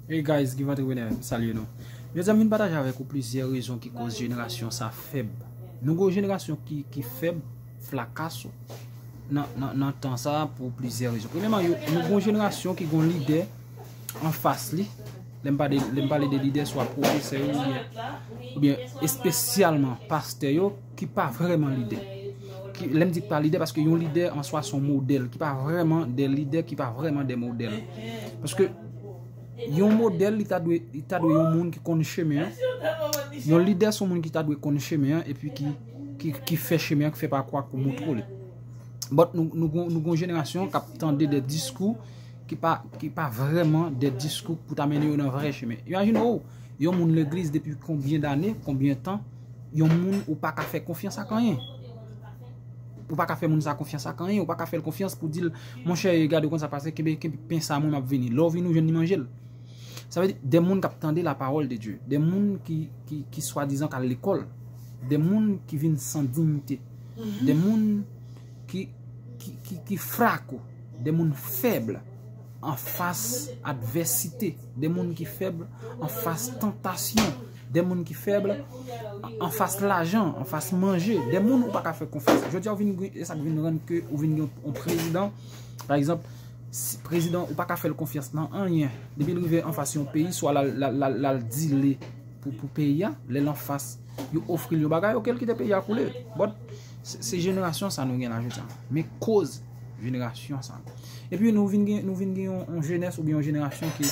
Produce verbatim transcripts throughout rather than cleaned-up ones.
Hey guys, Give Entrepreneur, m salye nou. Jodi a m vin pataje avèk ou plizyè rezon ki koz jenerasyon sa fèb. Nou gen yon jenerasyon ki, ki fèb, flakaso, nan, nan, nan tan sa pou plizyè rezon. Premyèman, yo, nou gen yon jenerasyon ki gen yon lidè anfas li. Lè m pale, lè m pale de lidè, swa pwofesè yo, oubyen, oubyen espesyalman pastè yo, ki pa vrèman lidè. Ki, lè m di ki pa lidè, paske yon lidè an swa se yon modèl, ki pa vrèman de lidè, ki pa vrèman de modèl. Paske yon modèl, li ta dwe, li ta dwe yon moun ki konn chemen an. Yon lidè se yon moun ki ta dwe konn chemen an, epi ki, ki, ki fè chemen an, ki fè pakwa, ki montre w li. But nou, nou, gon- nou gen yon jenerasyon k ap tande de diskou ki pa, ki pa vrèman de diskou pou ta mennen yo nan vrè chemen. Imajine w, yon moun legliz depi konbyen dane, konbyen tan, yon moun ou pa ka fè konfyans ak anyen. Ou pa ka fè moun sa konfyans ak anyen, ou pa ka fè l konfyans pou di l, monchè, gade w konn sa pase, kenbe, kenbe pen sa, mwen m ap vini. Lè w vini, ou jwenn li manje l. Sa vle di, de moun k ap tande la parole de Dieu, de moun ki, ki, ki swadizan k al lekòl, de moun ki vin san diyite, de moun ki, ki, ki, ki frako, de moun fèb anfas advèsite, de moun ki fèb anfas tantasyon, de moun ki fèb anfas lajan, anfas manje, de moun ou pa ka fè konfyans. Jodi a, ou vin, e sa k vin rann ke ou vin gen yon prezidan, pa egzanp, si prezidan ou pa ka fè l konfyans nan anyen. Depi l rive anfas yon peyi, swa l al, l al, l al, l al dile pou, pou peyi a, lè l anfas, yo ofri l yon bagay, oke, l kite peyi a koule. But, se, se jenerasyon sa nou gen la jodi a. Men koz jenerasyon sa. Epi nou vin gen, nou vin gen yon, yon jenès oubyen yon jenerasyon ki,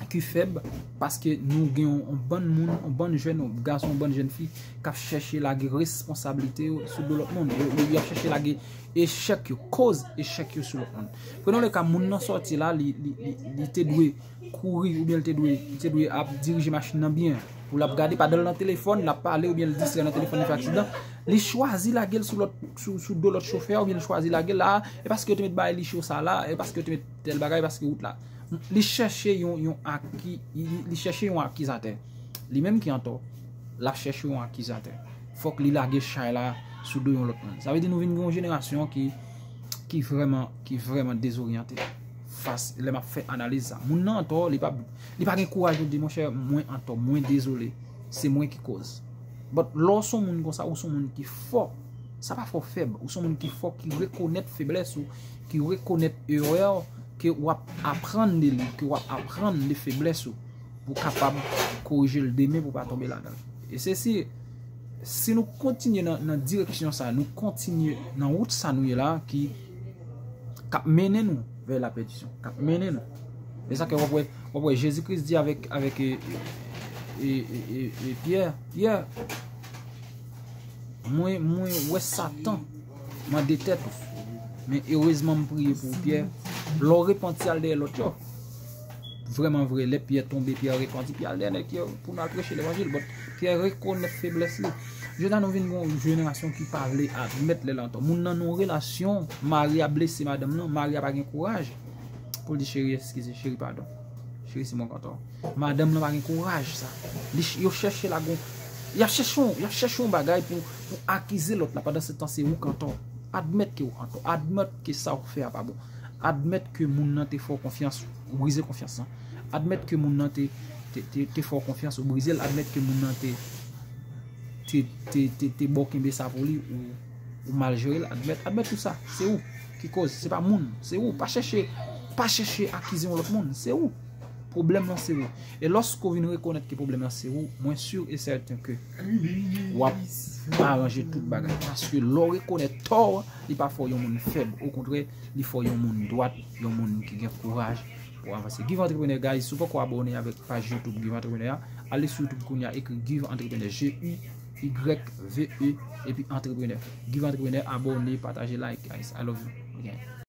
ki fèb, paske nou gen yon, yon bann moun, yon bann jèn, yon gason, yon bann jèn fi k ap chèche lage responsablite yo sou do lòt moun. Yo, yo, y ap chèche lage echèk yo, koz echèk yo sou lòt moun. Prenons le ka, moun nan sòti la, li, li, li, li te dwe kouri oubyen li te dwe, li te dwe ap dirije machin nan byen. Pou l ap gade, pandan l nan telefòn, l ap pale oubyen l distrè nan telefòn, li fè aksidan. Li chwazi lage l sou lòt, sou, sou do lòt chofè oubyen li chwazi lage l la, e paske yo te met bay li cho sa la, e paske yo te met tèl bagay, paske wout la. Li chèche yon, yon aki, li, li chèche yon akizatè. Li menm ki antò, l ap chèche yon akizatè. Fòk li lage chay la sou do yon lòt moun. Sa vle di nou vin gen yon jenerasyon ki, ki vrèman, ki vrèman dezoryante. Fas, lè m ap fè analiz sa. Moun nan antò, li pa, li pa gen kouraj pou di, monchè, mwen antò, mwen dezole. Se mwen ki koz. But lè w se yon moun konsa, ou se yon moun ki fò. Sa pa fè w fèb. Ou se yon moun ki fò, ki rekonèt feblès ou, ki rekonèt erè w, ke w ap aprann de li, ke w ap aprann de feblès ou, pou w kapab korije l demen, pou w pa tonbe ladan l. E se si, si nou kontinye nan, nan direksyon sa, nou kontinye nan wout sa nou ye la, ki, k ap mennen nou vè lapèdisyon, k ap mennen nou. E sa ke w ap wè, w ap wè Jezi Kris di avèk, avèk, e, e, e, e, e Pyè, Pyè, mwen, mwen wè Satan mande tèt ou. Men erezman m priye pou ou, Pyè. Lè w repanti, al dèyè lòt yo. Vrèman vre, lè Pyè tonbe, Pyè repanti, Pyè al dèyè nèg yo pou n al preche levanjil. But Pyè rekonèt feblès li. Jodi a nou vin gen yon jenerasyon ki pa vle admèt lè l antò. Moun nan nan yon relasyon, mari a blese madanm lan, mari a pa gen kouraj pou l di, cheri, eskize, cheri, padon. Cheri, se mwen k antò. Madanm lan pa gen kouraj sa. Li ch- yo chèche lagon, y ap chèche yon, y ap chèche yon bagay pou, pou akize lòt la. Pandan se tan, se ou k antò. Admèt ke ou antò. Admèt ke sa ou fè a pa bon. Admèt ke moun nan te fè w konfyans, ou brize konfyans lan. Admèt ke moun nan te, te, te, te fè w konfyans, ou brize l. Admèt ke moun nan te, te, te, te, te ba w kenbe sa pou li, ou, ou mal jere l. Admèt, admèt tout sa. Se ou ki koz, se pa moun. Se ou. Pa chèche, pa chèche akize yon lòt moun. Se ou. Pwoblèm lan se ou. E lòske w vin rekonèt ke pwoblèm lan se ou, mwen si e sèten ke w ap aranje tout bagay. Paske lè w rekonèt tò w, li pa fè w yon moun fèb. Okontrè, li fè w yon moun dwat, yon moun ki gen kouraj pou avanse. Give Entrepreneur, guys, si w poko abòne avèk paj YouTube Give Entrepreneur a, ale sou YouTube kounye a, ekri Give Entrepreneur, G U Y V E, epi Entrepreneur. Give Entrepreneur, abòne, pataje, like, guys. I love you. Ok.